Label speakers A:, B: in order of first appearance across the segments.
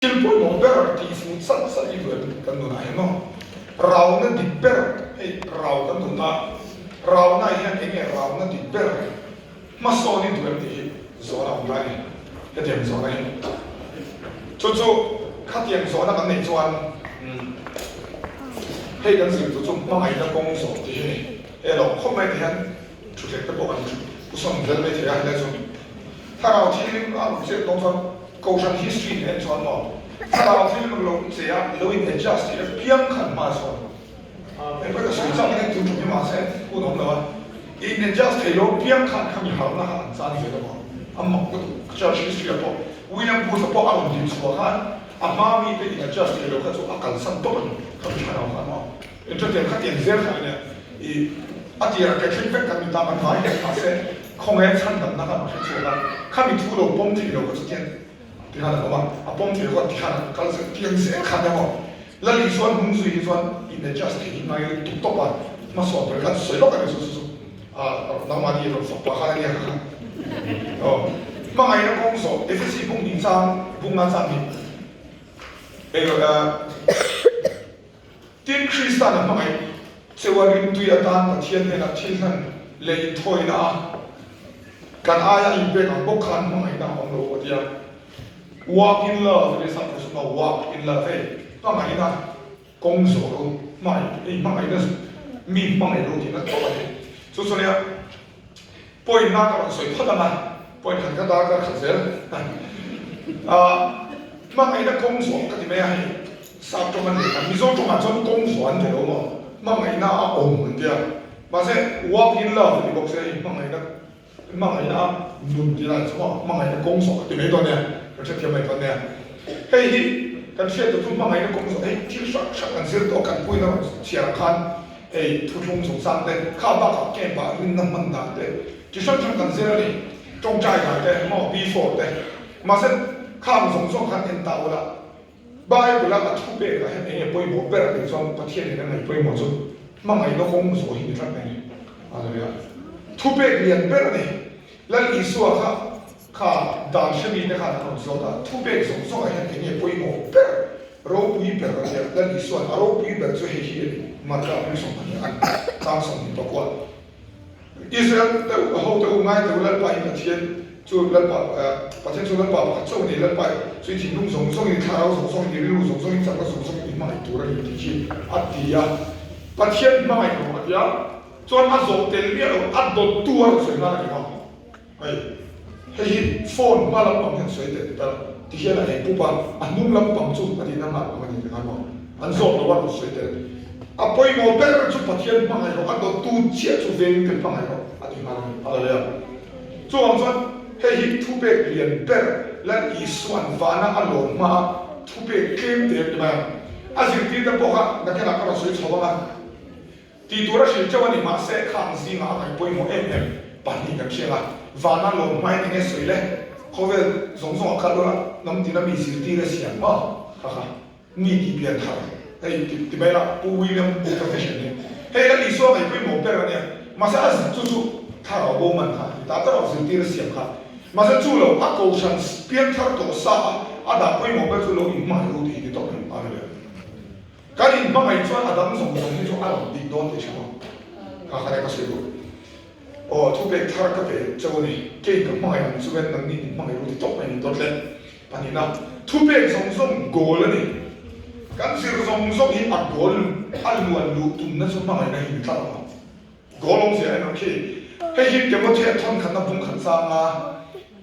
A: Thil pawimawh ber tih fuh chat chat i duh em kan nunah hian maw? Rauna dik ber, hei rau kan duh ta, rauna hian eng nge rauna dik ber hmasawn i duh em tih hi zawhna awm lai a ni, hetiang zawhna hi. Chu chu khatiang zawhna kan neih chuan hei kan zir tur chu hmangaihna kawng zawh tih hi a ni. Hei a lo khawp mai ti hian thutthleng te pawh kan pusawn vel mai thei a, helai chu thlarau thianghlim a rawn chet dawn chuan Kohhran history nen chuan maw thlarau thil lo lo che a, lo in adjust tih apiang khan hma sawn engpawh ka sawi chak in tun tum hi mahse hun awm lo a, in adjust thei lo apiang khan khami harhna kha an chan zel a maw a mak lutuk church history ah pawh William Booth a pawh a rawn din chhuah khan a hma mi te in adjust thei lo kha chu a kalsan tawp a ni khami thlarau khan maw enchutiang khatiang zel kha ania i a tirah Catholic vek kan ni ta kan vai hle mahse Khawngaih chhan damna kha an hre chhuak a, khami thu lo pawm thei lo kha chu tiang ti khan an awm a, a pawm thei lo kha ti khan an kal zel, tiang zel khan emaw Lal Isua an hmung zui hi chuan in adjust thei hi ngai lutuk tawp a, hmasawn tur khan sawi lawk a ni chu chu chu ah nangmahni rawn fak pah khan a nia kha kha aw hmangaihna kawng zawh Efesi bung hnih chang bung nga chang hi eng ah Tin, Krista'n a hmangaih cheu a rimtui atan Pathian hnenah thil hlan leh inthawina a kan aia inpek ang bawk khan hmangaihna a awm lo a ti a. Walk in love nia sap thu sawn walk in love hei hmangaihna kawng zawh ro hmangaih hei hmangaihna mi hmangaih ro tihna tawp a ni. Chu chu nia point na ka rawn sawi phawt ang a, point khat kha darkar khat zel ah hmangaihna kawng zawh ka ti mai a hei. Sap tawng an nei a, Mizo tawngah chuan kawng zawh an ti lo maw? Hmangaihna a awm an ti a, mahse walk in love a ti bawk sia hei hmangaihna hmangaihna a nun tih lai chu maw hmangaihna kawng zawh ka ti mai dawn nia, kan hrethiam mai dawn nia. Hei hi kan hriat tur chu hmangaihna kawng zawh hei thil hrang hrang kan zir tawh kan puina rawn chhiar ang khan hei thuthlung chungchang te kha bakah camp ah rinna hman dan te chi hrang hrang kan zir a ni, tawngtai dan te maw before te mahse khang zawng zawng khan en ta ula. Bible-a a thu pekah hian eng nge pawimawh ber a tih chuan Pathianin a ngaih pawimawh chu hmangaihna kawng zawh hi ni tlat mai a ni. Hallelujah. Thupek lian ber a ni. Lal Isua kha kha dan hre mite khan an rawn zawt a, thupek zawng zawngah hian eng nge pawimawh ber, ropui ber a nia. Lal Isua'n a ropui ber chu hei hi a ni, Marka 12 an chang 24. Israel te u, ho te u, ngai te u, Lalpa hi Pathian chu Lalpa, Pathian chu Lalpa pakhat chauh a ni, Lalpa chu i thinlung zawng zawngin, i thlarau zawng zawngin, i rilru zawng zawngin, chakna zawng zawngin i hmangaih tur a ni tih hi a ti a. Pathian hmangaih rawh a ti a, chuan a zawh tel miah lo, a dawttu a rawn sawi nghal a ni maw? Hei, hei hi phone hma lampang hian sawi teh ta ti hian a ei pup a, a hnung lampang chu a tihna nghal ang a ni ngai maw? An zawt lo a rawn sawi tel. A pawimawh ber chu Pathian hmangaih rawh, a dawttu chiah chu veng te hmangaih rawh a ti nghal a ni. Hallelujah. Chuvang chuan hei hi thupek lian ber Lal Isua'n vana a lawm hmaa thupek tlem te a ti mai ang. A zirtirte pawh kha nakinah ka rawn sawi chho ang a. Tih tur a hrilh teuh a ni, mahse khang zingah a ngaih pawimawh em em pahnih kan hriat a, vana lawm hmain eng nge sawi le? Khawvel zawng zawngah kha lawla hnam tina mi zirtir a siam maw? Ha ha, mi tih pian thar hei ti ti mai la, Pu William Booth-a fashion hi hei la Isua ngaih pawimawh ber a nia, mahse a chu chu thlarau bo man kha a ni ta ber a, zirtir a siam kha, mahse chu lo a kohhran pian thar tawh sa a, a dah pawimawh ber chu lo inhmangaih ru tih hi ni tawp mai, Hallelujah. Kan inhmangaih chuan a dang zawng zawng hi chu a rawn dik dawn tih hre maw? Ka kha leh ka sawi duh. Aw, thupek thar ka pe cheu a ni. Kei ka hmangaih ang chu hian nangni min hmangaih ru ti tawp mai min dawt le. Pahnihna, thupek zawng zawng goal a ni. Kan zir zawng zawng hi a goal a luan luh tumna chu hmangaihna hi ni tlat ang a. Goal awmzia en ang khi. Hei hi Timothea thawnkhatna bung khat changa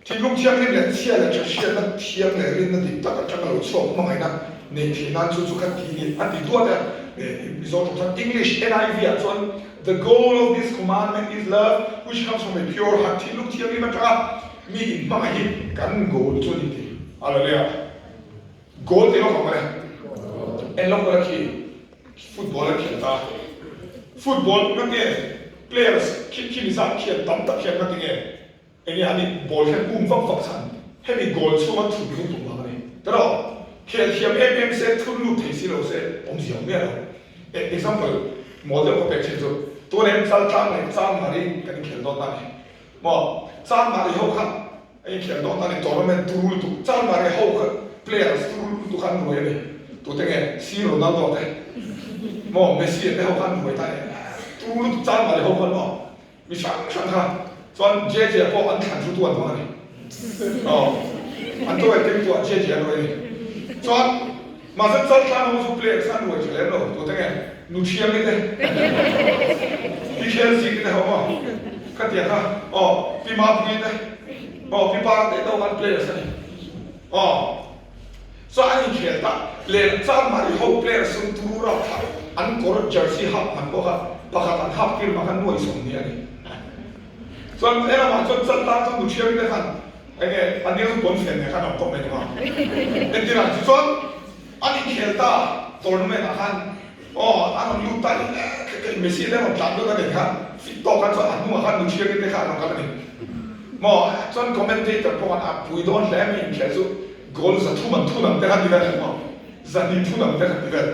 A: thinlung thianghlim leh chhia leh tha hriatna thiang leh rinna dik tak atanga lo chhuak hmangaihna neih theih nan chu chu kha ti ni a ti duat a. Mizo tawng chuan English NIV ah chuan The goal of this commandment is love which comes from a pure heart thinlung thianghlim atanga mi inhmangaih hi kan goal chu a ni ti. Hallelujah. Goal ti lawk ang mawle. En lawk ula khi. Football an khelh ta. Football nga nge players khi khi mi zat khian tam tak hian nga tinge enge an nih ball hian um vak vak chhan hemi goal chhunga thun lut tum vang a ni. Tiraw? Khel thiam em em se thun lut thei si lo se awmzia awm miah lo. Example mawl deuh ka pek thin chu tun em chaltlang leh changmari kan inkhel dawn ta ni maw? Changmari ho kha A inkhel dawn ta ni tournament turu lutuk Chalmari ho kha. Players tur lutuk khan ruai a ni. Tute nge C Ronaldo te maw Messi te ho khan ruai ta e. Tur lutuk chang mah le ho khan maw mi hrang hrang kha chuan JJ pawh an thlan thu tu an hmang a ni. Aw an tawel keng tu ah JJ an ruai a ni. Chuan mahse chaltlang ho chu players an ruai tha lem lo. Tute nge nu thiangi te Pi Khelziki te ho maw khatiang kha aw Pi Mapuii te aw Pi Parte te ho khan players a ni. Aw. Chuan an inkhel ta leh Chanmari ho player sum turu rap thla an kawr jersey hak man bawk a, pakhat an hak tir mah khan nuai 20 a ni. Chuan he lamah chuan Chaltlang chu Nuthiami te khan enge an nia chu pawnfen nen khan a awm tawp mai ni maw. Entirah chu chuan an inkhel ta tournament ah khan aw an rawn lut ta i Messi te rawn tlan deuh a nen khan fit tawk khan chuan a hnungah khan Nuthiami te kha an rawn kal a ni. Maw chuan commentator pawh khan a pui dawn hle mai inkhel chu goal 300 an thun ang te khan ti vel maw 200 thun ang te khan ti vel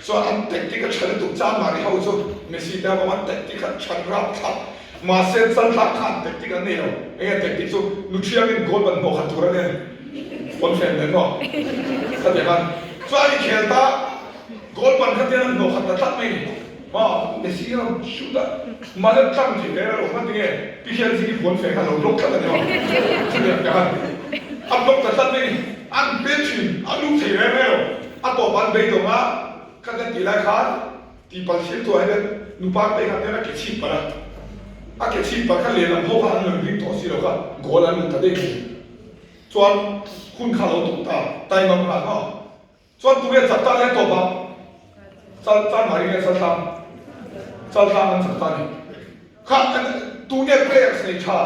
A: chuan an tactic a tha lutuk Chanmari ho chu Messi te ho an tactic kha tha rap thlap mahse Chalthlak khan tactic an nei lo enge tactic chu Nuthiangin goal ban hnawh khat tur a nia pawnfen nen maw khatiang khan chuan inkhel ta Goal ban kha tian an hnawh khat ta tlat mai ni. Ma Messi ram shoot a mah le tlang thei reng a lo hman tinge pi hian zing i puan feh kha a lo block tlat a ni maw. Chutiang te khan a block ta tlat mai ni. An pe thin a lut thei reng reng lo. A tawp an beidawng a kha kan tih lai khan tihpalh thil tuah hian nupa te khan tian a ke chhip palh a. A ke chhip palh kha lehlam ho kha an lo inring tawh si lo kha goal an lut ta daih mai. Chuan hun kha a lo tawp ta time up nghal maw. Chuan tunge chak ta leh tawp a? Chal chal mah ringe chal tlang chal tlang an chak ta ni. Kha tunge players nei tha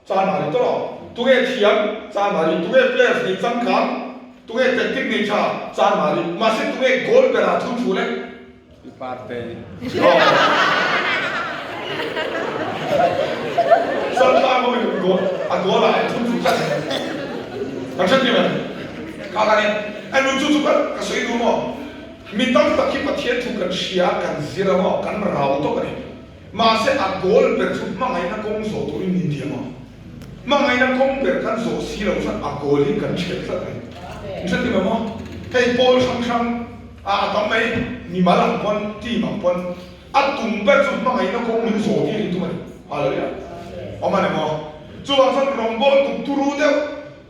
A: chal mah ri tawh tunge thiam chal mah ri tunge players nei changkang tunge tactic nei tha chal mah ri mahse tunge goal ber ah thun thu le.
B: I parte.
A: Chal tlang ho in goal a goal ah thun thu tlat. Kan hrethiam em? Kha khan in anu chu chu ka ka sawi duh maw? Mi tam tak hi Pathian thu kan hria kan zir a maw? Kan rau tawp a ni. Mahse a goal ber chu hmangaihna kawng zawh turin min ti a maw? Hmangaihna kawng ber kan zawh si lo chuan a goal hi kan ṭhiat tlat mai. In hre tim em maw? Hei pawl hrang hrang a a tam mai, mimal ang pawn, team ang pawn a tum ber chu hmangaihna kawng min zawh tir hi tum a ni. Hallelujah. Awm a ni maw? Chuvang chuan rawngbâwl tuk turu deuh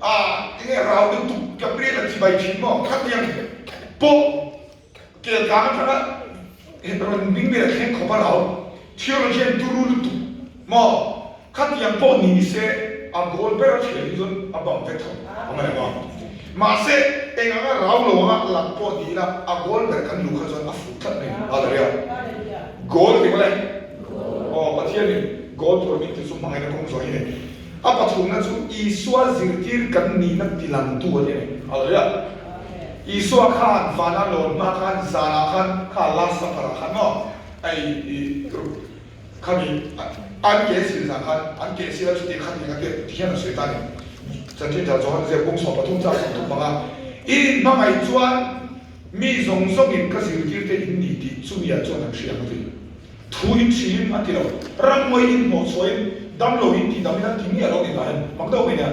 A: A enge rau lutuk Gabriel a chibai thin maw? Khatiang pawh kel kang atanga rawn ding vel a thleng khawp a rau theologian turu lutuk maw? Khatiang pawh ni se a goal ber a thian hi chuan a bang vek tho ang a ni maw? Mahse eng anga rau lo anga lang pawh ni ila a goal ber kan luh kha chuan a fuh tlat mai. Hallelujah! Goal ti mawle. Aw Pathianin goal tur min ti chu hmangaihna kawng zawh hi ni. A pathumna chu Isua zirtir kan nihna tilangtu a ni a ni. Hallelujah! Isua khan vana lawn hma khan zanah khan kha Last Supper ah khan maw ei i khami an ke sil zan khan an ke sil a chuti khan eng a ti hian a sawi ta a ni. Chanchin Tha Johan ziak bung 13 chang 35 i inhmangaih chuan mi zawng zawngin ka zirtirte in ni tih chumi-ah chuan an hria ang a ti. Thu in hrilhin a ti lo. Ramngawi in hnawhchhuahin damlo in tih damin an ti miah lo ni ta hian mak deuh mai nia.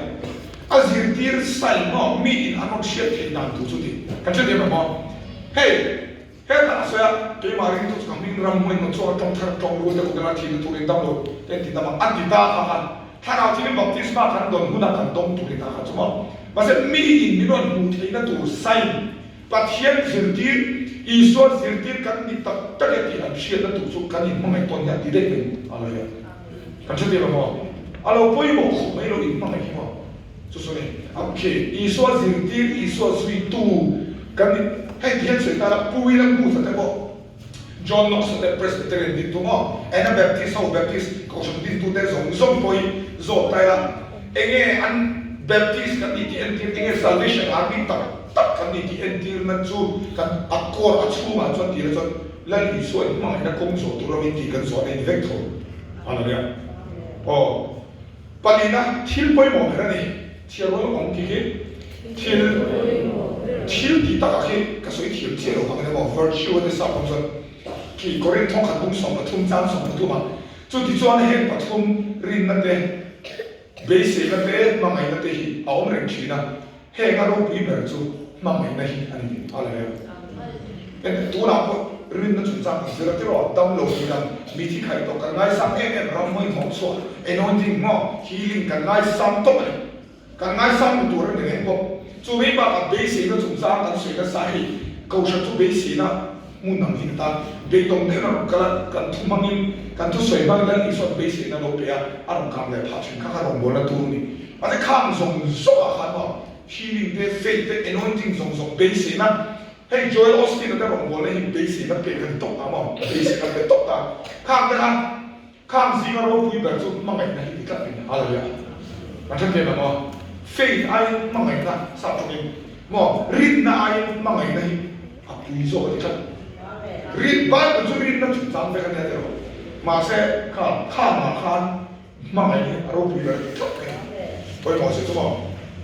A: A zirtir style maw mi in an rawn hriat theih dan tur chu ti kan hre thiam em maw? Hei hetah a sawi a, keimah ringtu chu ka hming ramngawi hnawhchhuak a tawng thar tawng rul te kut anga thihna turin damlo te an ti dam a, a ti ta kha khan thlarau thilin baptisma kan dawn hunah kan dawng tur ni ta kha chu maw? Mahse mi in min rawn hmuh theihna tur sign Pathian zirtir, Isua zirtir kan ni tak tak e tih an hriatna tur chu kan inhmangaih tawn hian ti daih mai a lo hian kan hre tir lo maw? A lo pawimawh khawp mai lo inhmangaih hi maw? Chu chu ni. Ok, Isua zirtir, Isua zuitu kan ni. Hei ti hian sawi ta la, Pu William Booth-a te pawh John Knox-a te Presbyterian dintu maw? Anabaptist ho Baptist kohhran dintute zawng zawng pawh hi zawt ta ila, enge an Baptist kan ni tih entir, enge Salvation Army tak tak kan ni tih entirna chu kan a core a chhungah chuan tihna chuan Lal Isua in hmangaihna kawng zawh tur a min tih kan zawh a ni vek tho. Hallelujah. Aw. Palina, thil pawimawh ber a ni. Chhiar rual awm tih hi thil thil tih takah khi ka sawi thiam chiah lo vang emaw virtue a ni sap ang chuan khi Korinth thawkhat bung 13 chang 13 ah chuti chuan heng pathum rinna te beiseina te hmangaihna te hi a awm reng thin a, heng a ropui ber chu. Hmangaihna hi a ni. Hallelujah. En, tunah pawh rinna chungchang kan zir a tiraw? Dam lo tih dan, mithi khaih tawh kan ngaisang em em, ramhnuai hnawh chhuah, anointing maw, healing kan ngaisang tawp a ni. Kan ngaisang hmu tur a ni reng bawk. Chu mai bakah beiseina chungchang kan sawi nasa hei, Kohhran chu beiseina hmun ang hi ni ta. Beidawng deuhin a rawn kal a, kan thu hmangin, kan thusawi hmangin Lal Isua'n beiseina lo pe a, a rawn kang leh phah thin kha kha rawngbawlna tur a ni. Mahse khang zawng zawngah khan maw Healing te, faith te, anointing zawng zawng beiseina, hei Joel Osteen-a te rawngbawlna hi beiseina pek a ni tawp ta maw? Beiseina pe tawp ta. Khang te kha, khang zinga ropui ber chu hmangaihna hi ti tlat mai ni. Hallelujah. Kan hre thiam em aw? Faith aiin hmangaihna sap tawkin maw? Rinna aiin hmangaihna hi a pui zawk a ti tlat. Rin, Bible chu rinna chungchang vek a nia tiraw? Mahse kha, khangah khan Hmangaih hi a ropui ber tlat mai a, pawimawh se chu maw?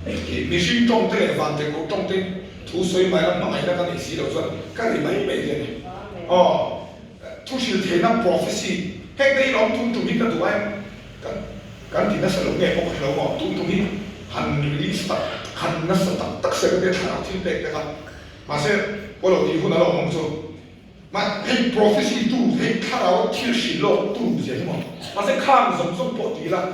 A: Ih, mihring tawng te leh vantirhkoh tawng te thu sawi mai la hmangaihna ka neih si loh chuan ka ri mai mai hi a ni. Aw, thu hrilh theihna prophecy heng te hi lawm tum tum hi ka duh ain kan kan ti nasa lo nge pawh ka hre lo maw? Tum tum hi han release tak han nasa tak tak se ka tia thlarau thil pek te kha mahse pawh lo tih hun a lo awm chu. Mah hei prophecy tu hei thlarau thil hrilh lawk tu zia hi maw? Mahse khang zawng zawng pawh ti ila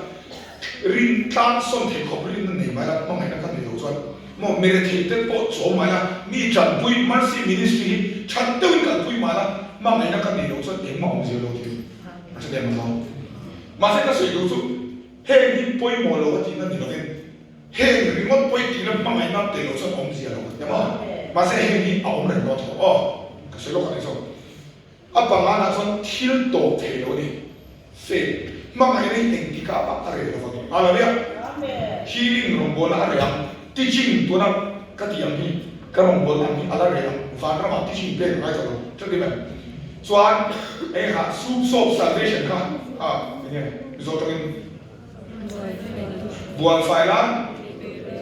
A: rin tlang sawn thei khawp rinna nei mai la hmangaihna ka nei lo chuan maw mi rethei te pawh chawm mai la mi tanpui mercy ministry hi that deuhin kalpui mai la hmangaihna ka nei lo chuan engmah awmzia lo ti a hre em ang mahse ka sawi duh chu heng hi pawimawh lo a tihna ni lovin Heng ringawt pawi tihna hmangaihna tel loh chuan awmzia lo em a, mahse heng hi a awm reng dawn tho aw, ka sawi lawk a ni zawk. A panganah chuan thil tawp thei lo a ni. Faith, hmangaihna hi engtikah mah a reh lo vang. Hallelujah! Healing rawngbawlna a reh ang, teaching tuna ka tih ang hi, ka rawngbawlna ang hi a la reh ang, vanramah teaching pek a ngai tawh lo, chuti mai. Chuan engah soup soap salvation kha, ah enge Mizo tawngin Buanfai la,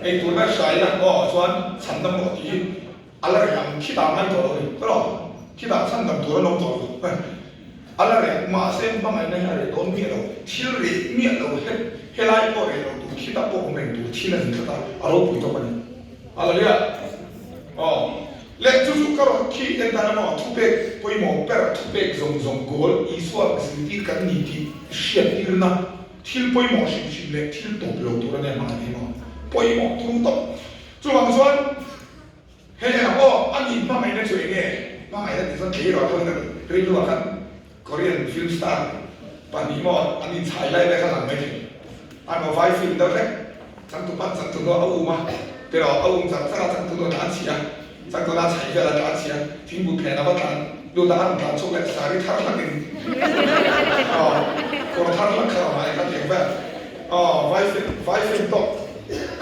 A: eitur ber hrai la aw chuan chhan dam rawh tih hi a la reh ang, khitah ngai tawh lo a ni tawh, khitah chhan dam tur an awm tawh lo, a la reh mahse hmangaihna hi a reh dawn miah lo, thil reh miah lo he helai pawh reh lo tur khitah pawh awm reng tur thil a ni tlat a, a ropui tawp a ni. Hallelujah! Aw. Leh chu chu ka rawn khi en dan emaw thupek pawimawh ber thupek zawng zawng goal Isua zirtir kan ni tih hriattirna thil pawimawh hrim hrim leh thil tawp lo tur a nia hmang a ni emaw pawimawh turu tawp. Chuvang chuan hei en ang aw a nih hmangaihna chu enge hmangaihna tih chuan tleirawl ho in a rilru ah khan Korean film star pahnih maw an inchhai lai lai kha lang mai thei. An aw vai film deuh hlek. Changtupan changtunu a um a, tiraw a um char char a changtunu a tlan chhia, changtunu a chhaih vel a tlan chhia, thingpui phen a va tlan lut a a rawn tlan chhuak leh sari thar hlakin aw kawr thar hlak kha rawn hai kha tiang vel aw vai film vai film tawk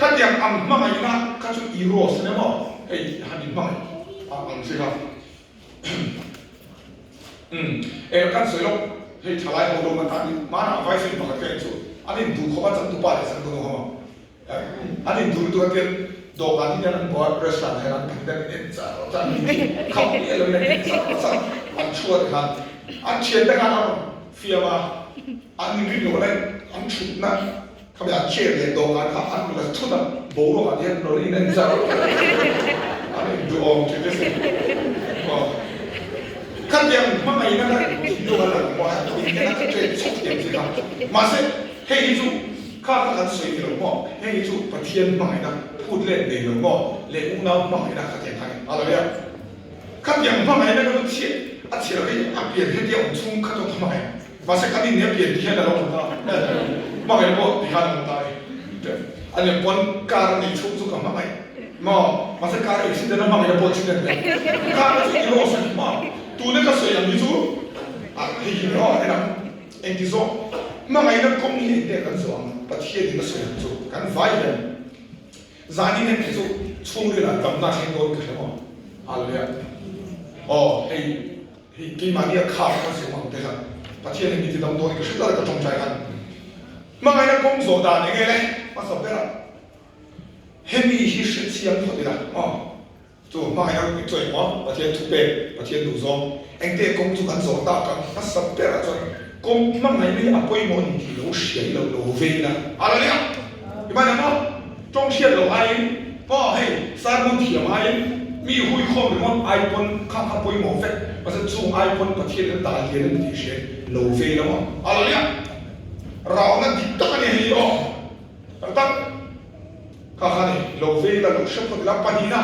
A: khatiang ang hmangaihna kha chu eros a nia maw hei han inhmangaih ang chi kha. Umm, eng kan sawi lawk, hei thalai ho lawm atan hi hmanah vai film pakhat ka en chu an induh khawp a changtupa leh changtunu ho a, an induh lutuk a tian dawhkan hi hian an bawh a restaurant ah hian an pahnih an en char char a ni khap miah lo in an en char char an thu a tikhan an thiante khan a rawn fiam a an inrin loh lai an thutna Khami an chair leh dawhkan kha an la thut a, boruak ah te hian rawn in en zar an induhawm thin te sin. Aw khatiang hmangaihna kha thinlung a lang maw a in en a ka train chhawk thiam chi kha. Mahse hei hi chu kha kha kan sawi ni lo maw, hei hi chu Pathian hmangaihna phut let nei lo maw leh unau hmangaihna khatiang kha a ni. Hallelujah. Khatiang hmangaihna kha chu chhiat a chhiat loh hei a pian hetia awm chhung kha chu ka hmangaih. Mahse kan inne pian ti hian a lo awm ta. Hmangaih pawh ti khan a awm ta e. A lem pawn car a nei chhung chu ka hmangaih maw? Mahse car accident a hmangaih a pawh accident ve. Car a chu i loss a ni maw? Tuna ka sawi ang hi chu ah hei hi maw en ang engti zawk hmangaihna kawng hi engte kan zawh ang Pathianin a sawi ang chu kan vai hian Zanin em hi chu chhungril ah damna thleng dawn ka hre maw? Hallelujah. Aw hei. Hei keimahni a khar kha siam ang te kha Pathian in mi ti dam dawn in ka hre tlat a ka tawngtai khan hmangaihna kawng zawh dan enge le hmasa ber a hemi hi hre chiang phawt ila aw chu hmangaihna chu engmaw Pathian thu pek Pathian duh zawng engte kawng chu kan zawh tak ang hmasa ber ah chuan kawng hmangaihna hi a pawimawh a ni tih lo hria ilo lo vei ila Hallelujah i man em aw tawng hriat loh aiin. Maw hei sermon thiam aiin mi huikhawm ringawt ai pawn kha kha pawimawh vek mahse chung ai pawn Pathian in dah lian a ni tih hria lo ve lo a. Hallelujah! Rauna dik tak a ni hei aw. Tak tak kha kha ni lo ve ila lo hre phawt ila pahnihna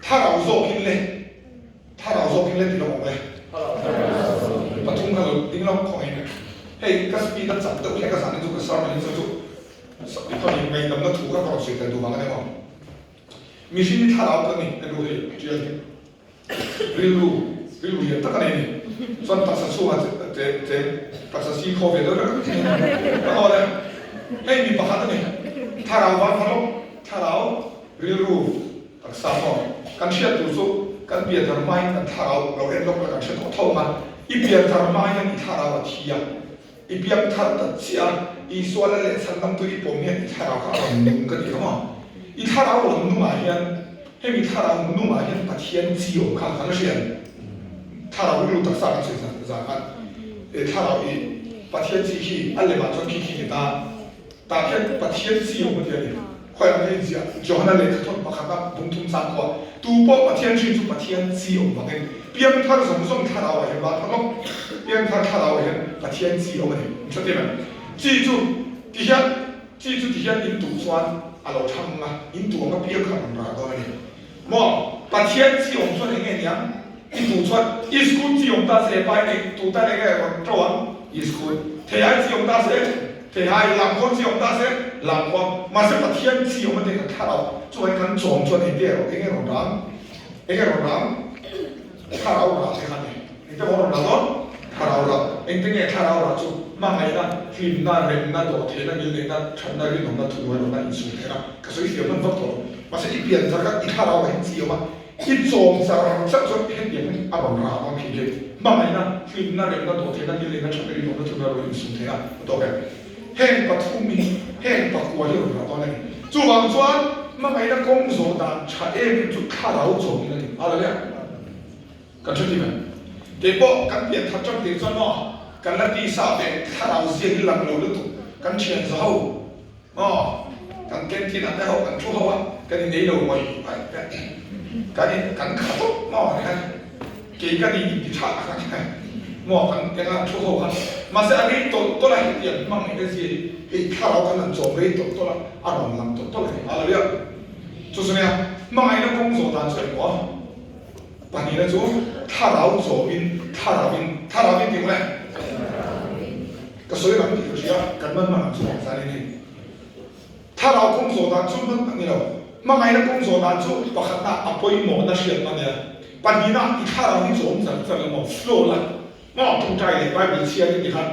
A: thlarau zawkin le thlarau zawkin le ti lo awm e. Pathum kha lo ding lo khawngin hei ka speed a chak deuh hlek a zan hi chu ka sermon hi chu chu Iphamin ngaihdamna thu kha ka rawn sawi tel duh vang a ni maw? Mihring hi thlarau kan ni, ka nu hei tial hi rilru, rilru lian tak a nei a ni. Chuan taksa chhungah che che taksa si khaw ve deuh vek a aw le. Hei mi pakhat a ni, thlarau van kha lawk, thlarau, rilru, taksa maw? Kan hriat tur chu kan pianthar hmain kan thlarau lo en lawk la kan hre tawh tho ang a, i pianthar hma hian i thlarau a thi a. I biak thar tak chiah a, Isua la leh chhandamtu i pawm hian i thlarau kha a rawn nung ka ti kha maw? I thlarau rawn nungah hian, hemi thlarau nungah hian Pathian chi awm kha kan la hria em? Thlarau rilru taksa kan sawi zan zan khan e thlarau i Pathian chi khi a lemah chuan khi khi ni ta, tah khian Pathian chi awm a ti a ni. Khawi ang hi ziah Johana lehkha thawn pakhat a bung thum chang khuah tu pawh Pathian hrin chu Pathian chi awm vangin piangthar zawng zawng thlarau ah hian van phawt lawk. Piangthar thlarau ah hian Pathian chi awm a ni. Min hre tir em? Chi chu ti hian chi chu ti hian in tuh chuan a lo thang a, in tuh ang a piang kha a rawn rah dawn a ni. Maw? Pathian chi awm chuan eng nge niang? I tuh chuan i school chi awm ta se pai nei tuh tan eng nge rawn to ang? I school thei ai chi awm ta se thei ai lamkhuang chi awm ta se lamkhuang mahse Pathian chi awm a te kan thlarau chuan kan chawm chuan eng nge eng nge rawn rang eng nge rawn rang thlarau rah te kha ni eng te maw rawn rah dawn thlarau rah eng te nge thlarau rah chu hmangaihna hlimna remna dawhtheihna ngilneihna thatna rinawmna thuhnuairawhna insumtheihna ka sawi fiam hman vak tawh lo mahse i pianthar kha i thlarau ah hian chi awm a I chawm char char chuan hetiang hi a rawn rah dawn khi khi. Hmangaihna, hlimna, remna, dawhtheihna, nilengna, thatna, rinawmna, thunna rawn insum theih a, a tawk em? Heng pathum hi, heng pakua hi a rawn rah dawn a ni. Chuvang chuan hmangaihna kawng zawh dan tha em em chu thlarau chawmin a ni. Hallelujah! Kan hre thim em? Keipawh kan pian that tang tir chuan maw kan la tisa ve thlarau zia hi lang lo lutuk kan thian za ho. Maw? Kan canteen ah te ho kan thu ho a, kan in ei lo mai mai kan in kan kha tawp maw ni khan kei ka ni in ti tha tak a maw kan enga thu ho kha mahse a rei tawlh tawlh a hetiang hmang eng zia hi hei thlarau kan han chawm rei tawlh tawlh a a rawn lang tawlh tawlh a ni hallelujah chu chu nia hmangaihna kawng zawh dan chu engmaw pahnihna chu thlarau chawmin thlarauin thlarauin tih mawle. Ka sawi rang tih ka hria, kan man man ang chu vang zan in hei. Thlarau kawng zawh dan chu hman a ni lo. Hmangaihna kawng zawh dan chu pakhatna a pawimawhna hriatna a nia. Pahnihna i thlarau hi chawm char char emaw flow la maw tawngtai leh Bible chhiar in tikhan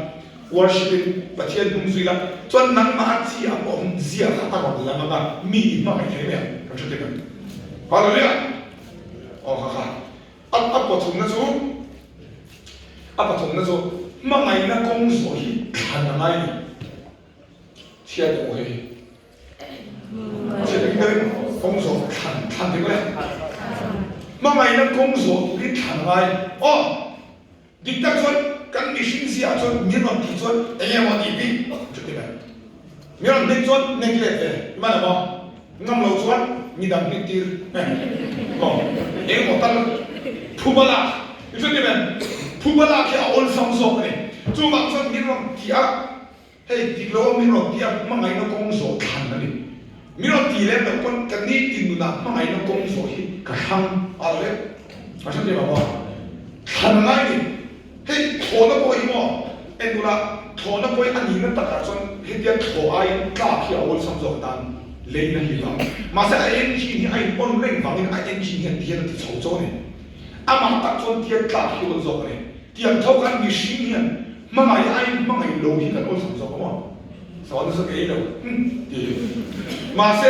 A: worship in Pathian hnung zui la chuan nangmah a chi ang awm zia kha a rawn lang ang a mi i hmangaih thei mai ang kan hre tek ang. Hallelujah! Aw kha kha. A a pathumna chu a pathumna chu hmangaihna kawng zawh hi thlan a ngai a ni. Chhiat emaw hei hi chhiat engin deuhin kawng zawh thlan thlan dik le. Hmangaihna kawng zawh tur hi thlan a ngai. Aw dik tak chuan kan mihring ziah chuan min rawn tih chuan eng emaw tih bik chuti mai. Mi rawn hnek chuan hnek let ve i man emaw? Ngam lo chuan mi dang hnek tir maw? Eng emaw tal phuba lak i chuti em? Phuba lak hi a awlsam zawk a ni. Chuvang chuan mi rawn ti a, hei dik lo a mi rawn ti a hmangaihna kawng zawh thlan a ni. Mi rawn ti lem loh pawn ka nitin nunah hmangaihna kawng zawh hi ka hrang a lo leh. Ka hre tir lo maw? Thlan a ngai ni. Hei thlawhna pawh hi maw en ula, thlawhna pawh hi a nihna takah chuan hetia thlawh aiin tlak hi a awlsam zawk atan leina hi vang. Mahse a engine hi a in on reng vangin a engine hian tihian a ti chho chauh a ni. Amah tak chuan tian tlak hi awl zawk a ni. Tiang tho khan mihring hian hmangaih aiin hmangaih lo hi kan awlsam zawk a maw? Sawn nasa kei lo hm ti hi. Mahse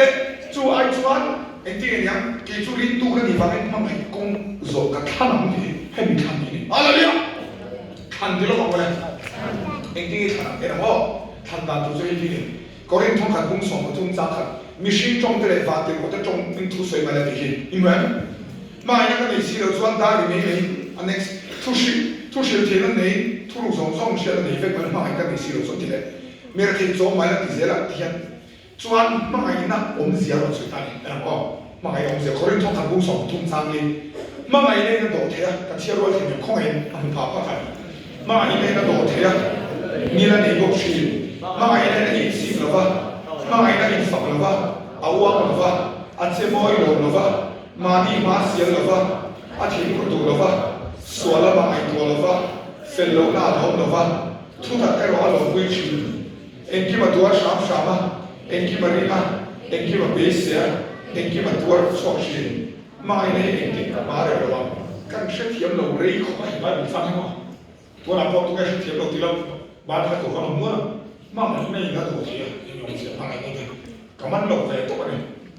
A: chu ai chuan engtin nge niang kei chu rintu ka nih vangin hmangaih kawng zawh ka thlan ang ti hi hemi thlan hi ni. Hallelujah! Thlan ti lawk ang mawle. Engtin nge thlan ang en ang aw. Thlan dan tur chu hei hi ni. Korinth thawngkhat bung 13 chang khat mihring tawng te leh vantirhkoh te tawng in thu sawi mai la ti hi. Inrem? Hmangaihna ka nei si lo chuan diary mai mai a next thu hrilh thu hrilh theihna nei thu ruk zawng zawng hriatna nei vek mai hmangaih ka nei si lo chuan ti leh mi rethei chawm mai la ti zel ang ti hian chuan hmangaihna awmzia rawn sawi ta ni en ang aw. Hmangaih awmzia Korinth thawkhat bung 30 chang hi hmangaih leng a dawh theih a, ka chhiar rual thei mai khawngaihin a hmu phah phah khat. Hmangaih leng a dawh theih a, nil a nei bawk thin. Hmangaih leng a insik lo va, hmangaihna a infak lo va, a uang lo va, a che mawi lawm lo va, mahni hma sial lo va, a thinur duh lo va, sual lama ngaihtuah lo va, fel lohna a lawm lo va, thutak erawh a lawmpui thin. Engkim a tuar hram hram a, engkim a ring a, engkim a beisei a, engkim a tuar chhuak thin. Hmangaihna hi engtik ka hma reuh lo ang. Kan hrethiam lo rei khawp a, himai min chang emaw? Tunah pawh tunge hrethiam lo ti lo, ban kha tur kan awm nual ang. Hmangaihna in a duh thei a, eng awmzia hmangaihna te ka man lo ve tawp a ni.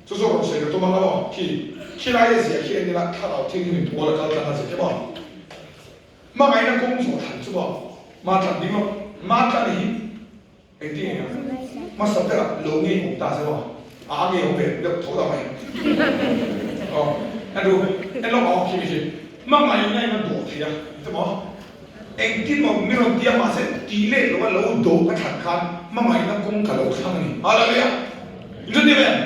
A: Chu chu rawn sawi ka tum ang emaw? Khi khilai a ziah khi en ila thlarau thil hi min pawl a kal tlang a ziah emaw? Hmangaihna kawng zawh thlan chu maw ma tlan ding lo, ma tlan hi engtin nge ang? Hmasa berah lo ngei awm ta se maw? A a ngei awm ve deuh tho ta mai. Aw, en ru, en lawk ang khi mi khi. Hmangaihna in a dawh thei a, ti maw? Engtin maw mi rawn ti a, mahse tih let lo a lo dawh ka thlan khan hmangaihna kawng ka lo thlang a ni. Hallelujah! Inzut em em?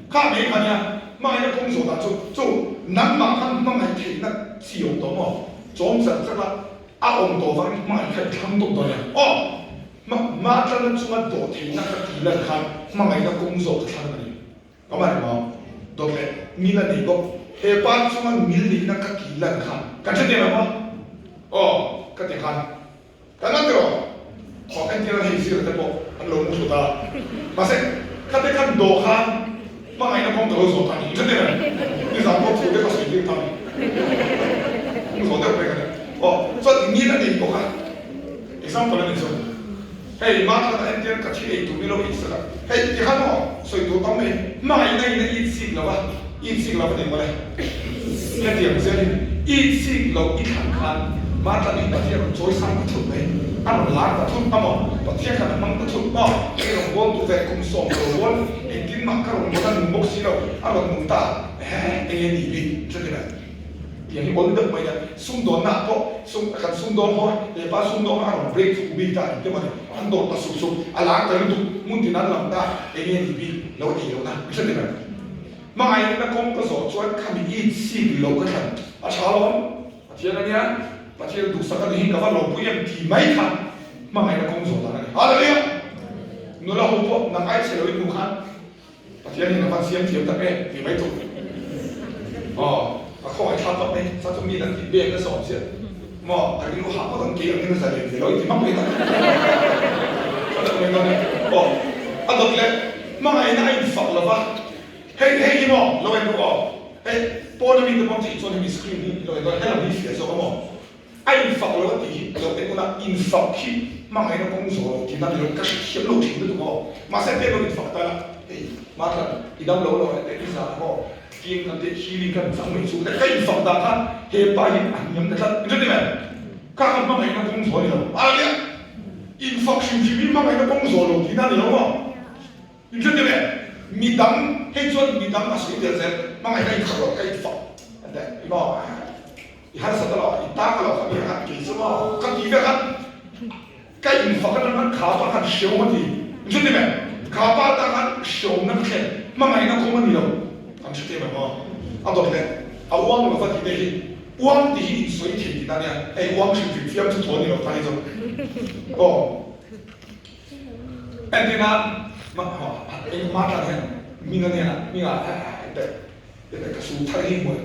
A: Kha mai kha nia, hmangaihna kawng zawh dan chu, chu nangmah khan hmangaih theihna chi awm tawh maw? Chawm chat chat a, a awm tawh vangin hmangaih kha i thlang tawp dawn em? Aw! Hma, hma tlana chunga dawh theihna ka tih lan khan hmangaihna kawng zawh ka thlang a ni. Ka mah ni maw? Dawt leh mil a nei bawk. He pa chunga mil neihna ka tih lan khan kan hre teh lo maw? Aw, ka ti khan. Kan la tiraw? Aw, entir an hei zir te pawh an lo mu thut a. Mahse, khate khan dawh khan hmangaihna kawng ka lo zawh ta ni. Hre teh em? Nizan pawh thu te ka sawi tir ta ni. Kawng zawh deuh mai ka ni. Aw, chuan ngil a nei bawk a. Example a ni chu. Hei, Mathana entir ka thil ei tur ni lo insak a. Hei, ti khan maw sawi tur tam mai. Hmangaihna in a itsik lo a, itsik lo a ni mawle. Hetiang zelin itsik lo i thlan khan Mathana hi Pathian rawn chawi sang ta thut mai, a rawn lar ta thut a maw? Pathian khan a hmang ta thut maw? Kei rawn bawl duh ve kum sawm ka lo bawl, engtin mah ka rawn bawl a nung bawk si lo, a rawn nung ta, ehe, enge ni bik chuti mai. Tiang hi awl deuh mai a, sumdawnna ah pawh sum kan sumdawn ho a, hepa sumdawng a rawn break through bik ta engti mawni, an dawr ta sup sup, a lar ta lutuk, hmun tin an lam ta, enge ni bik lo ei lohna, i hre ti mai. Hmangaihna kawng ka zawh chuan khami i chik lo ka thlan a tha lo ang, Pathian a nia, Pathian duhsak a ni hi ka va lawmpui em ti mai kha hmangaihna kawng zawh dan a ni. Hallelujah! Nula ho pawh nang ai chhe lo i hmuh khan Pathian hian a van siam thiam tak em ti mai tur. Aw, a khawngaih thlak vak mai, sa chu mi an tih bek nasa awm sia maw, a rilru hah ngawt ang kei angin a zalen ve lo i ti hmak mai ta. Ka deuh mai dawn e. Aw, a dawt leh hmangaihna a infak lo va, hei hei hi maw lo en ru aw, hei pawn ami te pawh tih chuan hemi screen hi lo en dawn helam hi fiah zawk a maw. A infak lo a tih hi lo en ula, infak hi hmangaihna kawng zawh lo tihna ni lo, ka hrethiam lo thin lutuk aw. Mahse pen lo infak ta la, hei Matlan i dam lo lo eh i zah aw, tiin kan teh healing kan chang mai chu ka infak dan khan he pa hi a hniam ta tlat, inhre ti em? Kha kha hmangaihna kawng zawh a ni lo, a nia infak hrim hrim hi hmangaihna kawng zawh lo tihna a ni lo maw? Inhre ti em? Midang hei chuan midang a sawi tel zel, hmangaihna infak lo ka infak a ti maw? I harsat a lo, i tang a lo kha mi a kei chu maw ka ti vek a, ka infak atang khan kha pa khan hreawm a ti, inhre ti em? Kha pa atang khan hreawmna ka thlen, hmangaihna kawng a ni lo, an hre ti em maw? A dawt leh a uang lo va tih te hi, uang tih hi insawi thei tihna a nia, hei uang hrim hrim fiam chu thaw a ni lo ta hi chu aw. Entirna engmah tlang hian hming a nia, hmingah teh Heta ka su thar hi hmuh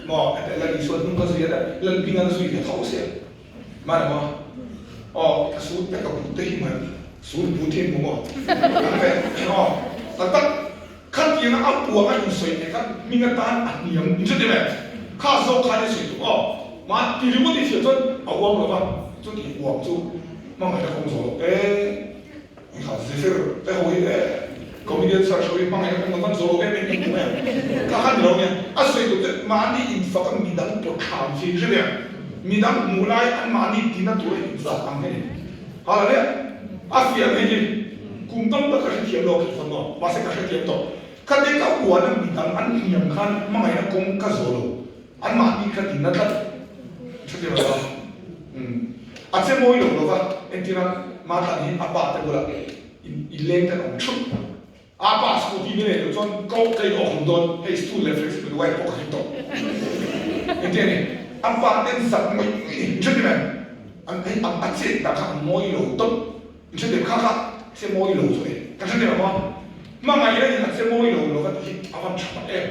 A: maw? Heta Lal Isua hnung ka zui a, Lal hming an zui ve tho sia. Mahni maw? Aw, ka su te ka but te hi hmuh sur but hi hmu maw? An ve aw, tak tak khatianga a uang a insawi te kha hming atan a hniam in hre tir em? Kha zawk khan i sawi tuk aw, mah ti ringawt i hriat chuan a uang lo va, chuti uang chu hmangaihna kawng zawh lo e. Kha zir te ho hi e comedian search ho hi hmangaih na kawng kan zawh lo em em em em kha kha ni lo nia a sawi tur te mahni infak a midang pawt thlam chi hre nia midang hmuh lai an mahni tina tur a infak ang hi ni ha la nia a fiah hei hi kum tam tak ka hrethiam lo kha chuan maw mahse ka hrethiam tawh kha te ka uan a midang an hniam khan hmangaih na kawng ka zawh lo an mahni kha tina tlat hrethiam lo a. Umm. A che mawi lo lova, entir a, Matlan hi a pa te bulah i leng ten awm thup. A pa scooty min ei loh chuan ko ka in awk hlum dawn, hei stool leh flexible wire pawh ka hlim tawh. Engtin a ni? A pa ten zak ngawih ngawih ni, in hre em? An hei a a chet dah kha a mawi lo tawp, in hre em? Kha kha che mawi lo chu a ni, ka hre em a? Hmangaih in a che mawi lo lo va ti hi a van tha tak em?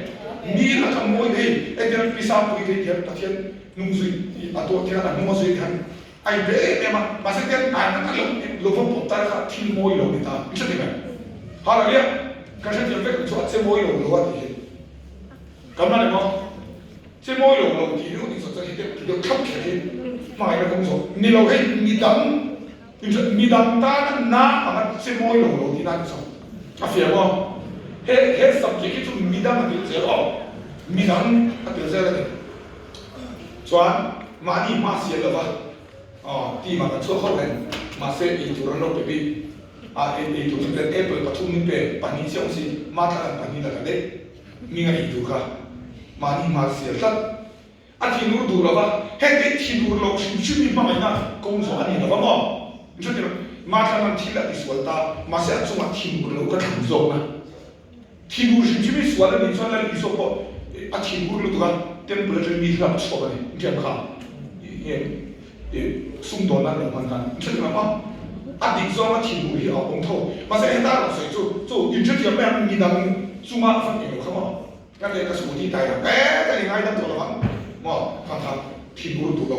A: Mi a ka mawi hei engtin pi Sangpui te hian Pathian hnung zui a tuah thian a hnung a zui hian A inpe em em a, mahse tiang an a lo lo va pawt ta kha thil mawi lo ni ta, i hrethiam em? Hallelujah! Kan hrethiam vek ang chu a che mawi lo lo a tih hi. Kan man emaw? Che mawi lo lo tih hi ni chuan hi deuh ti deuh thlap kher hi hmangaihna kawng zawh ni lo hei midang midang tana na anga che mawi lo lo tihna a ni chuan a fiah maw? He he subject hi chu midang a tel zel aw, midang a tel zel a ni. Chuan mahni hma sial lova team ah kan chhuak ho reng. Mahse ei tur an lo pe bik a, ei tur chu ten apple pathum min pe, pahnih chiah awm si, matla kan pahnih la ta daih. Hming a ei tur kha mahni hma sial tlat. A thinur duh lova, heng te thinur loh hrim hrim hi hmangaihna kawng zawh a ni lova maw? Min hre tirh, matla nan thil a tisual ta, mahse a chungah thinur lo ka thlan zawkna. Thinur hrim hrim hi sual a nih chuan Lal Isua pawh a thinur lutuk a, temple atangin mi hlap chhuak a ni. Inṭhiam kha nge sumdawn nan lo hman khan inhrethiam ang maw? A dik zawnga thinur hi a awm tho. Mahse heta rawn sawi chu chu inhrethiam mai ang midang chunga a fan eng lo kha maw? Ka lehkha scooty tai ang e ka ingaidam tawh lo ang maw? Kha kha thinur duh lo.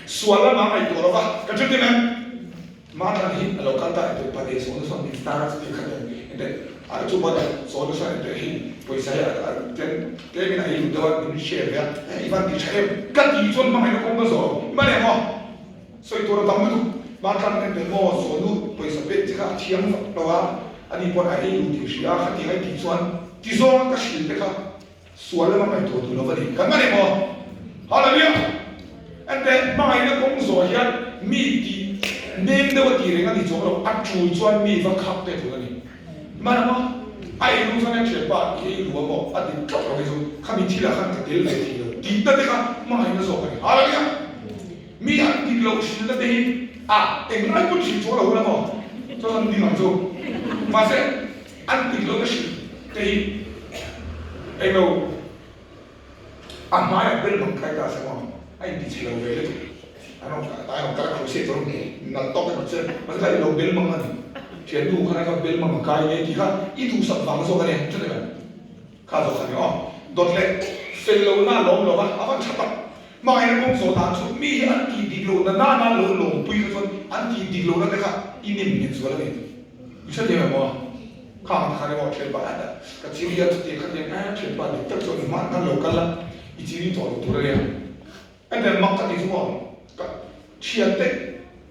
A: Sual lama ngaihtuah lo va ka hrethiam em? Matlan hi a lo kal ta enteh pahnih sawhna sawn min star a chuti khat em enteh a chu pawh sawhna sawn enteh hei pawisa hi a tlem tlemin a ei lut deuh a min share ve a hei i van ti tha em ka tih chuan hmangaihna kawng ka zawh lo i man em aw sawi tur a tam lutuk Matlan enteh maw sawhnu pawisa pek che kha a thiam vak lo a ani pawn a ei lut tih hria a khatiang a i tih chuan ti zawng a ka hrilh te kha Sual lama ngaihtuah duh lo va ni. Kan man em aw? Hallelujah! Enteh, hmangaihna kawng zawh hian mi tih nem deuh a tih reng a ni chuang lo, a tul chuan mi va khak te tul a ni. Man em aw? A ei lu chuan a thianpa i ei lu a maw? A dik tlat lo hi chu khami thilah khan ka tel ve thei lo tih na te kha hmangaihna zawk a ni. Hallelujah! Mi an dik loh hrilhna te hi a englai pawn hrilh chuang lo hun a maw? Chuan an ding ang chu. Mahse, An dik lo na hrilh te hi englo a hmaiah bel mang kai ta se maw a inti chhe lo ve lutuk an awm ta an awm kal a crochet chu nalh tawk emaw che mahse kha ilo bel mang a ni thiannu khan kha bel mang a kai nge tih kha i duhsak vang zawk a nia chuti mai kha zawk kha ni aw dawt leh fel lo na lawm lo va a van tha tak hmangaihna kawng zawh dan chu mi hi an tih dik lo na nana lo lawmpui kha chuan an tih dik lo na te kha i nim nghet zual a ni. I hrethiam em aw? Khang khan emaw thianpa a ta ka chiri a chutiang khatiang a thianpa dik tak chuan i hman khan lo kal a i chiri tawh lo tur a nia. Engtiang mak ka tih chu maw ka thiante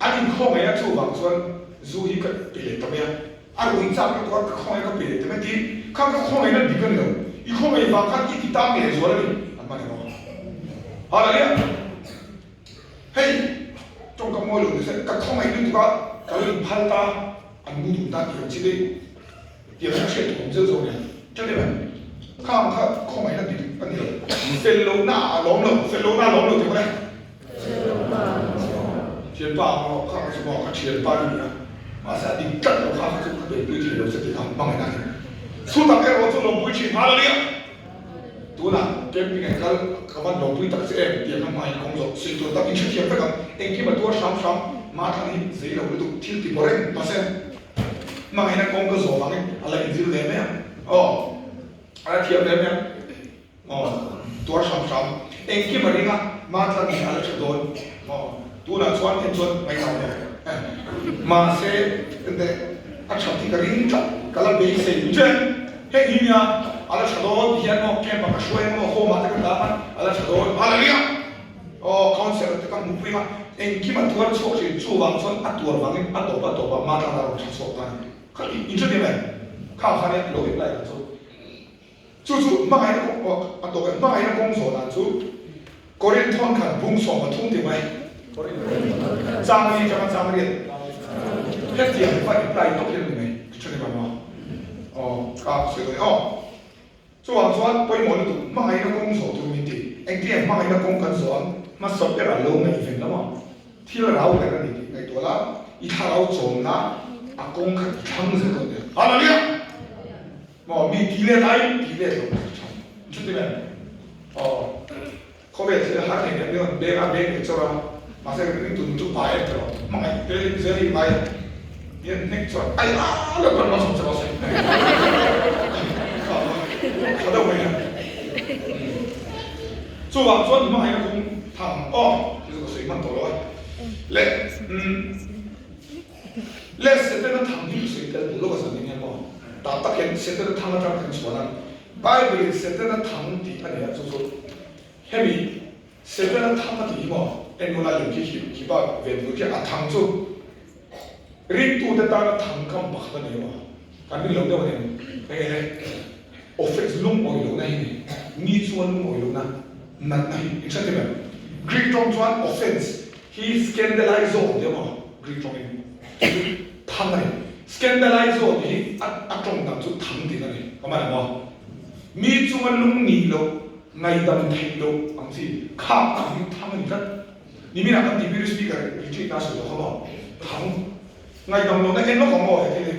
A: an inkhawngaih a chuvang chuan zu hi ka pe leh ta mai a, a rui chak lutuk a ka khawngaih ka pe leh ta mai ti kha ka khawngaihna dik a ni lo, i khawngaih vang khan i ti tang leh zual a ni an hman em aw? Hallelujah! Hei tawngka mawi lo ni se ka khawngaih lutuk a ka lo inphal ta an mu dun ta tih ang chi daih tiang hian hriat tur awm zeuh zeuh nia ṭha deuh em khang kha khawngaihna dik a ni lo fel lohna a lawm lo fel lohna a lawm lo tih ang le thianpa ang rawh kha chu maw ka thianpa ni nia mahse a dik tlat lo kha kha chu ka beipui thei lo che tih kha hmangaihna a ni thutak erawh chu lawmpui thin hallelujah. Tunah camping ah kal ka van lawmpui tak che em tiang ka hmaiin kawng zawh sawi tur tak in hrethiam vek ang. Engkim a tuar hram hram Mathlan hi zei lo lutuk thil ti pawh reng mahse hmangaihna kawng ka zawh vangin a la inzir ve mai ang aw a la thiam ve mai ang aw tuar hram hram engkim a ring a Mathlan hi a la tha dawn aw tunah chuan en chuan ngaihno lo mahse ente a that hi ka ring tlat ka la beisei che. Heng hi nia a la tha dawn ti hian maw camp ah ka hruai ang maw home ah te ka dah ang a la tha dawn hallelujah aw councellor te ka hmuhpui ang a engkim a tuar chhuak thin chuvang chuan a tuar vangin a tawp a tawp ah Matlan a rawn tha chhuak ta a ni kha i in hrethiam em kha kha nia lo apply ang chu chu chu hmangaihna kawng aw a tawp e hmangaihna kawng zawh dan chu Korinth thawn khat bung 13 ti mai chang li atanga chang riat hetiang va apply tawp hian a ni mai ka hrethiam ang maw. Aw, ka sawi dawn e aw. Chuvang chuan pawimawh lutuk hmangaihna kawng zawh tur min ti. Engtinge hmangaihna kawng kan zawh ang? Hmasa ber a lo ngaihven lam a, thil rau ber a ni tih ngaihtuah la, i thlarau chawmna a kawng kha i thlang zel dawn nia. Hallelujah! Maw mi ti let aiin ti let lo a tha. Chuti em? Aw. Khawvel thil a har thei em nia beng a beng leh chawrh a, mahse ring tun chu pa em tawh hmangaih tel in zel hi ngai a, hian hnek chuan ai a lo kan malsawm che mahse tha deuh mai a. Chuvang chuan hmangaihna kawng thang aw ti chu ka sawi hman tawh lo a le le Setana thang hi ka sawi tel duh lawk a zan eng emaw tah tak hian Setana thang atang kan chhuan a. Bible in Setana thang tih a nia chu chu hemi Setana thang a tih hi maw enkawl a lem khi khi bak ven tur khi a thang chu ringtu te tana thang kam pakhat a ni maw kan ring lo deuh a ni eng nge offense lungawi lohna hi ni mi chuan lungawi lohna natna hi in hre thei em Greek tawng chuan offense hi scandalizo an tia maw Greek tawng in chu chu thang a ni scandalizo tih hi a a tawng dang chu thang tihna a ni ka man ang aw mi chunga lung nih loh ngaihdam theih loh ang chi khak ang hi thang a ni tlat niminah kan tih speaker retreat na sawi tawh kha maw thang ngaihdam lohna en lawk ang aw he thil hi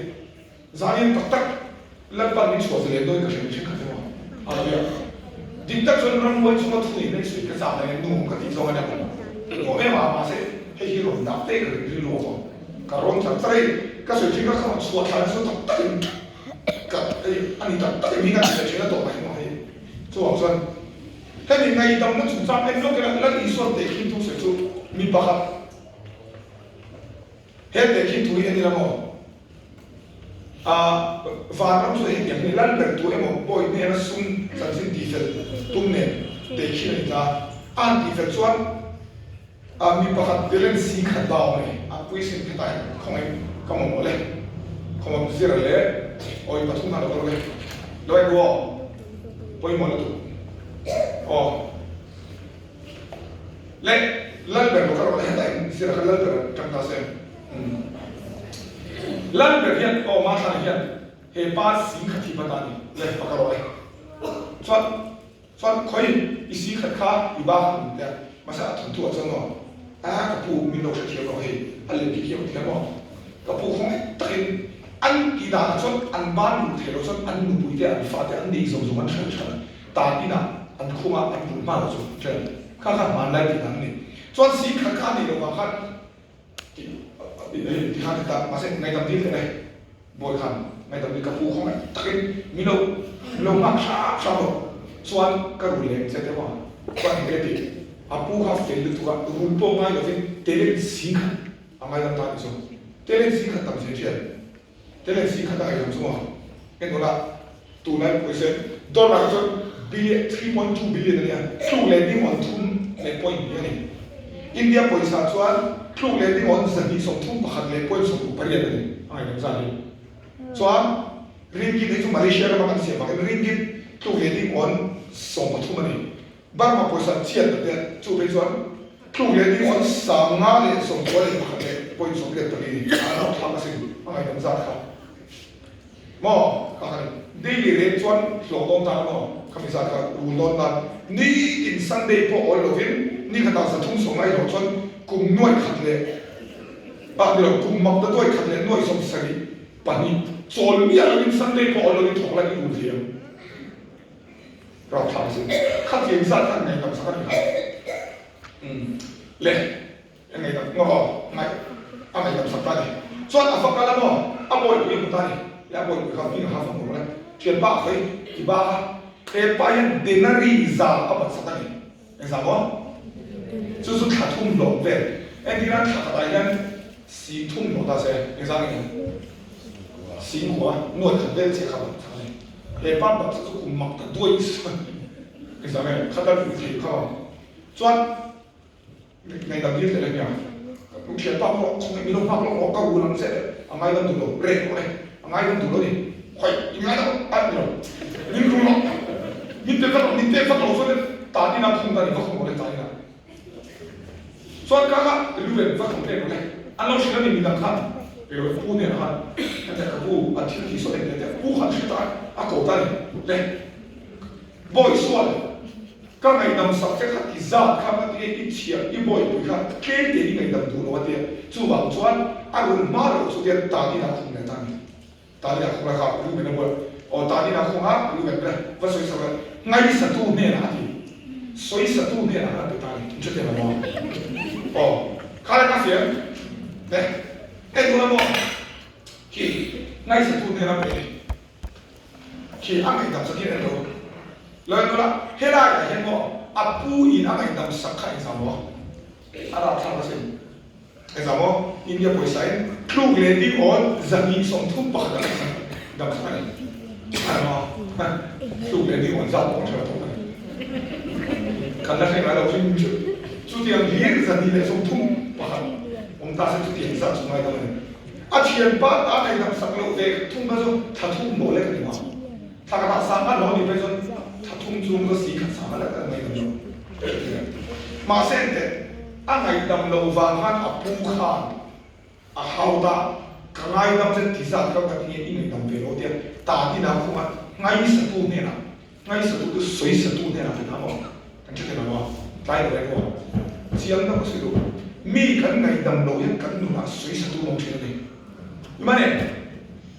A: Zanin tak tak Lalpan min chhuah zalen dawn ka hre mihring khat emaw Hallelujah Dik tak chuan ramhuai chunga thu nei mai sawi ka chak nen nuam ka tih zawng a nia Nuam em a mahse hei hi rawn dah te ka ring rilru a maw ka rawn tlar tlar hei ka sawi thin ka rawn chhuah thla chu tak tak in ka hei a ni tak tak in hi ka ti leh thin a tawp ah hian maw hei chuvang chuan hemi ngaihdamna chungchang en lawk ila Lal Isuan tehkhin thu sawi chu mi pakhat He tehkhin thu hi en ila maw? A vanram chu hetiang hi lal ber tu emaw bawi hnena sum chanchin tihfel tum nen tehkhin a ni ta. A han tihfel chuan a mi pakhat talent si khat ba awm a ni. A puisin khetah hian khawngaih ka mamawh le. Khawmawm zira leh awi pathum khan lo kal rawh e. Lo en ru aw. Pawimawh lutuk. Aw. Le Lalber lo ka rawh le hetah in zira kha Lalber an tang ta se. Lalber hian aw Mathlana hian he pa sing khat hi va ta ni le va ka rawh le. Chuan chuan khawi i sing khat kha i ba kha min tia mahse a thawnthu ah chuan maw a ka pu min lo hrethiam rawh hei a lem khi khi a thiam maw ka pu khawngaih takin an tih dan ah chuan an ban luh theih loh chuan an nupui te an fa te an nei zawng zawng an hran hran a. Tan inah an khung a, an rulh hma lo chu ṭhen kha kha hmanlai tih dan a ni. Chuan si khat kha a nih loh vang khan tih ti khan ti ta, mahse ngaihdam dil teh le, bawi khan ngaihdam dil ka pu khawngaih takin min lo min lo nghak hrap hrap lo chuan ka rul leh che deuh a, chuan enge tih a pu kha fel lutuk a, rul pawh ngai lovin telen si khat a ngaidam ta a nih chu, telen si khat tam zia ṭhian. Telen si khat a ngaihlam chu maw? Enkawl ah tunlai pawisa dollar chuan billion, 3.2 billion a nia, tluk leh ding awn thum leh point hnih a ni. India pawisa chuan tluk leh ding awn 231 leh point 68 a ni a ngaihlam zat hi. Chuan ringgit hi chu Malaysia rama kan siam vangin ringgit tluk leh ding awn 13 a ni. Burma pawisa chiat a tia chu phei chuan tluk leh ding awn 591 leh point 84 a lo thlak asin a ngaihdam zat kha maw kha kha ni daily rate chuan hlawh dawn tan maw khami zat kha rul dawn tan nitin Sunday pawh awl lovin ni khatah 350 hlawh chuan kum nuai khat leh ah ni lo kum mak ta duai khat leh nuai 72 chawl miah lovin Sunday pawh awl lovin thawk lai i rul thei ang. Rauthlang chu khatiang zat khan ngaihdam sak a ni kha. Umm le, a ngaihdam ngaw a, ngaih a ngaihdam sak ta a ni. Chuan a va kal a maw, a bawipui a hmu ta a ni. Le a bawipui kha hming a ha va hmu rawh le. Thianpa a khawi ti ba kha, he pa hian denari za a bat sak a ni. Engzah maw? Chu chu thla thum hlawh vel. Entirna thla khatah hian sing thum hlawh ta se, engzah nge ni? Sing kua nuai khat vel chiah kha bat sak a ni. He pa bat chu kum mak ta duai engzah nge khat a rui thei kha maw? Chuan ngaidam dil tel ania, ka thianpa pawh khawngaih min lo nghak lawk rawh, ka rul ang che a ngaidam duh lo, reh rawh le, a ngaidam duh lo ni, khawi i ngaidam a ni lo, min rul rawh, min pe vat rawh, min pe vat lo chuan tan ina khung ta ni, va khung rawh le tan ina. Chuan ka kha Reuben va khung pen rawh le, an lo hrilh a ni midang khan, kei lo pu nen khan, hetiang ka pu an thil tih sawn engtia tia pu khan hre ta a ko ta ni le, bawi sual. Ka ngaihdam sak che kha ti zat kha ka ti e, i chhiah i bawipui kha tlem te i ngaihdam duh lo a tia. Chuvang chuan a run hma loh chu tian Tani ah a khum leh ta a ni. Tani ah a khum leh kha Reuben a buai. Aw tan ina khawng a, Reuben te va sawi sak a, ngaisatu hnenah a ti. Sawisatu hnenah khan a pe ta a ni. In hrethiam ang maw? Aw, kha le ka fiam te en dawn a maw? Khi ngaisatu hnenah a pe ni. Khi a ngaihdam sak hian en lo. Lo en dawn a, helaiah hian maw a pu in a ngaihdam sak kha engzah maw? A rapthlak asin. Engzah maw? India pawisa in tluk leh ding awn 231 a ngaihsak dam sak a ni. A maw? Tluk leh ding awn zat pawh kan hre lo tawp a ni. Kan la hre ngai lo hrim chu. Chutiang hlir 231 awm ta se chutiang zat chu ngaidam a ni. A thianpa ta ngaihdam sak loh ve thung kha chu thla thum hlawh lek a ni maw? Thla khatah sangha hlawh a nih phei chuan thla thum chung chu si khat sangha lek a ngaihdam lo. Mahse enteh, a ngaihdam loh vang khan a pu khan a hau ta, ka ngaidam che ti zat kha ka ti nge i ngaihdam ve lo tia tan ina khunga ngaisatu hnenah, ngaisatu chu sawisatu hnenah ti ta maw? Kan hre thei lo a, tlai lo reng maw? Chiang deuh ka sawi duh. Mi kan ngaihdam loh hian kan nunah sawisatu an awm thin a ni. Mane,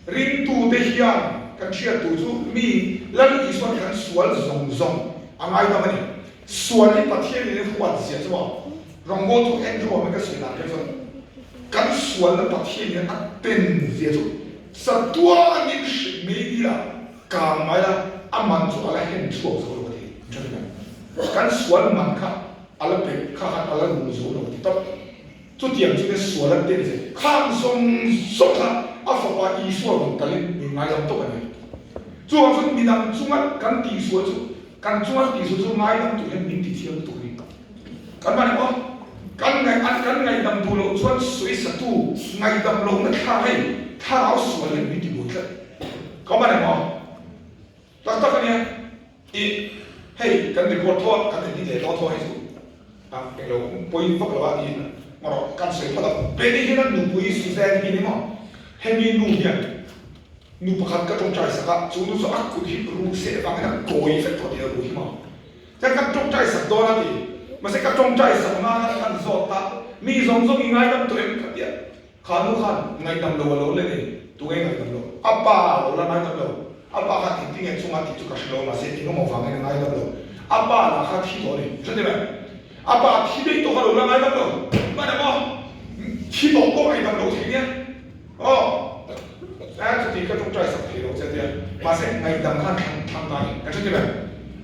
A: ringtute hian kan hriat tur chu mi Lal Isuan kan sual zawng zawng a ngaidam a ni. Sual hi Pathian in a huat zia chu maw? Rawngbawltu Andrew a ka sawi dan phei chuan kan sualna Pathian in a ten zia chu chatuanin hrilh mai dil a kang mai a, a man chu a la hen chhuak zo lo a ti. Kan sual man kha a la pe kha khan a la rul zo lo a ti tawp. Chutiang chu ne sual an ten che khang zawng zawng kha a fapa Isua rawn kalin min ngaidam tawp a ni. Chuvang chuan midang chunga kan tihsual chu kan chunga tihsual chu ngaidam tur hian min tithiam lutuk a ni. Kan mah ni maw? Kan ngaih an kan ngaihdam duh loh chuan sawisatu ngaihdam lohna thla hei thlarau sual hian min ti buai tlat. Ka mah ni maw? Tak tak a nia, i hei kan record tho a, kan edit leh dawn tho a hei chu a englo pawi vak lo a tiin erawh kan sawi phawt a, Benny hian a nupui Suzanne hi ni maw, hemi nu hian nu pakhat ka tawngtai sak a, chu nu chu a kut hi ruh seh vangin a kawi vek tawh tih a ruh hi maw, chuan kan tawngtai sak dawn a ti, mahse ka tawngtai sak hma khan kan zawt a, mi zawng zawng i ngaidam tawh em ka ti a. Kha nu khan ngaihdam lo a lo la nei, tunge ngaihdam lo? A pa a lo la ngaidam lo. A pa khan engtin nge chunga tih chu ka hre lo, mahse engemaw vangin a ngaidam lo. A pa lah kha thi tawh a ni, hre ti mai. A pa thi daih tawh kha lo la ngaidam lo. Hman em aw? Thi tawh pawh ngaihdam lo thei nia. Aw, a chuti ka tawngtai sak thei lo che tia. Mahse ngaihdam khan thlang thlang ta a ni, ka hre ti mai.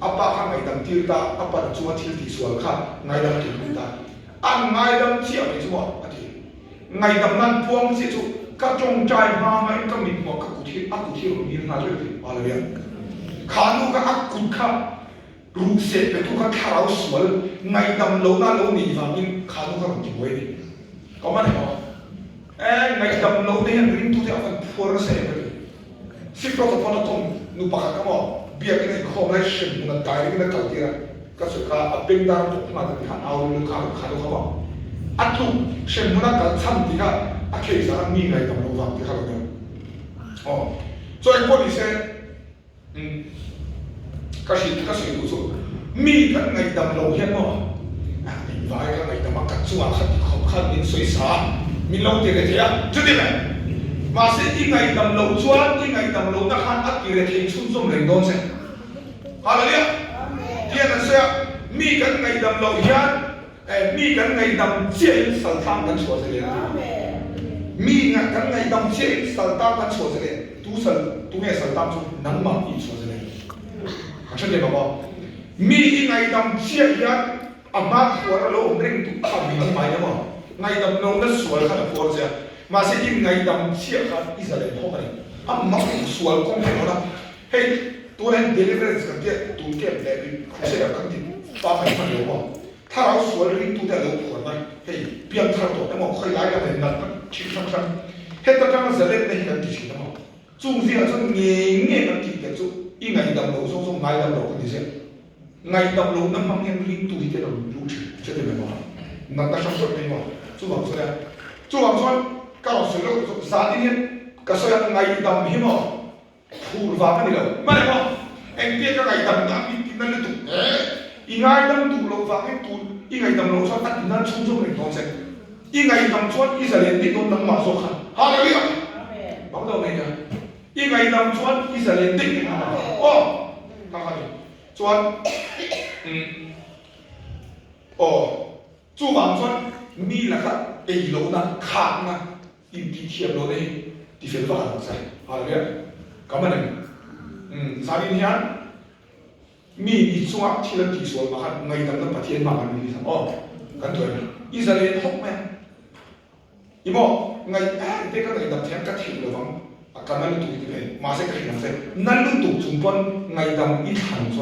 A: A pa kha ngaihdam tir ta, a pa chunga thil tihsual kha ngaidam tur pui ta. An ngaidam chiah mai chu maw? A ti. Ngaihdam nan puang chiah chu ka tawngtai hma hmain ka mit hmuah ka kut hi a kut hi rawn ngil nghal reuh tih Hallelujah. Kha nu kha a kut kha ruh seh petu kha thlarau sual ngaihdam lohna lo neih vangin kha nu kha rawn ti buai a ni. Ka awm a ni maw? E ngaihdam lohna hian ringtute a van phuar nasa em ka ti. Sikro ka pawn a tawng nu pakhat kha maw biakin a inkhawm lai hrem hmun a direct in a kal tir a, ka sawi kha a beng dar a pawh nghal ta ti kha au rilru kha kha nu kha maw a tluk hrem hmun a kal chhan ti kha a case ah khan mi ngaidam loh vang ti kha lo nia aw chuan engpawh ni se umm ka hrilh ka sawi duh chu mi kan ngaihdam loh hian maw a vai ka ngaihdam a ka chungah kha ti khawp khan min sawi sa a min lo ti re thei a chuti mai mahse i ngaihdam loh chuan i ngaihdam lohna khan a ti re thei chhunzawm reng dawn che Hallelujah hian an sawi a mi kan ngaihdam loh hian mi kan ngaihdam chiahin saltang kan chhuah zalen a ti mi kan ngaihdam chiahin saltang kan chhuah zalen tu sal tunge saltang chu nangmah i chhuah zalen ka hre thei bawk a. Mi i ngaihdam chiah hian a hma phuar a lo awm reng duh kha mi an ngai emaw? Ngaihdam lohna sual khan a phuar che a, mahse i ngaihdam chiah khan i zalen hawk a ni. A mak sual kawng hi a rawn a, hei tunah hian deliverance kan tia tun camp leh crusade ah kan ti pangngai hman lo maw? Thlarau sual ringtute a lo phuar mai, hei piangthar tawh emaw khawi lai lamah hian natna chi hrang hrang heta tanga zalenna hi kan ti thin emaw? Chung zingah chuan ngei ngei kan tih tel chu i ngaihdam loh zawng zawng ngaidam loh ka ni ziah. Ngaihdam lohna hmang hian ringtu hi te rawn luh thin che ti mai maw? Natna hrang hrang mai maw? Chuvang chuan nia, chuvang chuan ka rawn sawi lawk chu zanin hian ka sawi a ngaihdam hi maw phur vang a ni lo. Hmana maw? Engtia ka ngaihdam na min ti na lutuk e, i ngaidam duh loh vangin tun i ngaihdam loh chuan a ti nan chhung zawk reng dawn che. I ngaihdam chuan i zalen daih dawn nangmah zawk khan. Hallelujah! Bang deuh mai nia. I ngaihdam chuan i zalen daih reng ang a aw kha kha ni chuan umm aw chuvang chuan mi laka ei lohna khakna intihthiam lohna hi tifel vak ang che hallelujah ka man em umm zanin hian Mi i chunga thil an tihsual mah khan ngaihdamna Pathian hmang an release ang aw kan tuai mai. I zalen hawk mai a. I maw ngaih em te ka ngaihdam thiam ka theih lovang a ka na lutuk i ti phei mahse ka hrilh ang che na lutuk chung pawn ngaihdam i thlan chuan.